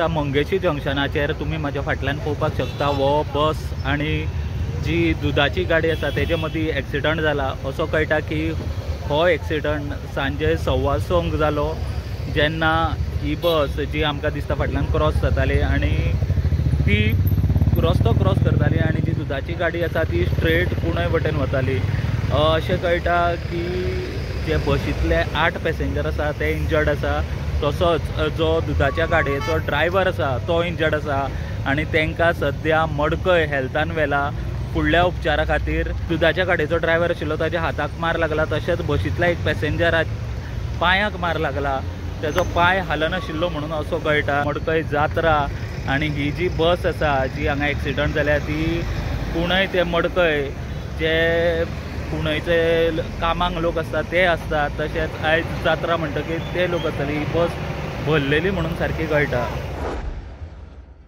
मंगेशी जंक्शनाचेर तुमी म्हाज्या फाटल्यान पळोवपाक शकता हो बस आनी जी दुदाची गाडी आसा तेजे मदीं एक्सिडंट जाला. असो कळटा की हो एक्सिडंट सांजे 6:15 जालो, जेन्ना ही बस जी आमकां दिसता फाटल्यान क्रॉस जाताली आनी ती रस्तो क्रॉस करताली आनी जी दुदाची गाडी आसा ती स्ट्रेट कुणय वटेन वताली. अशें कळटा की जे बशींतले 8 पॅसेंजर आसा ते इंजर्ड आसा, तसोच जो दुदाच्या गाडयेचो ड्रायव्हर आसा तो इंजर्ड आसा आनी तांकां सद्या मडकय हेल्थान व्हेला फुडल्या उपचारा खातीर. दुदाच्या गाडयेचो ड्रायव्हर आशिल्लो ताच्या हाताक मार लागला, तशेंच बशींतल्या एक पॅसेंजराक पांयाक मार लागला, तेजो पांय हालनाशिल्लो म्हणून असो कळटा. मडकय जात्रा आनी ही जी बस आसा जी हांगा एक्सिडंट जाल्या ती कुणय ते मडकय जे कुणयचे कामांक लोक आसता ते आसता, तशेंच आयज जात्रा म्हणटकीर ते लोक आसतले. ही बस भरलेली म्हणून सारकी कळटा.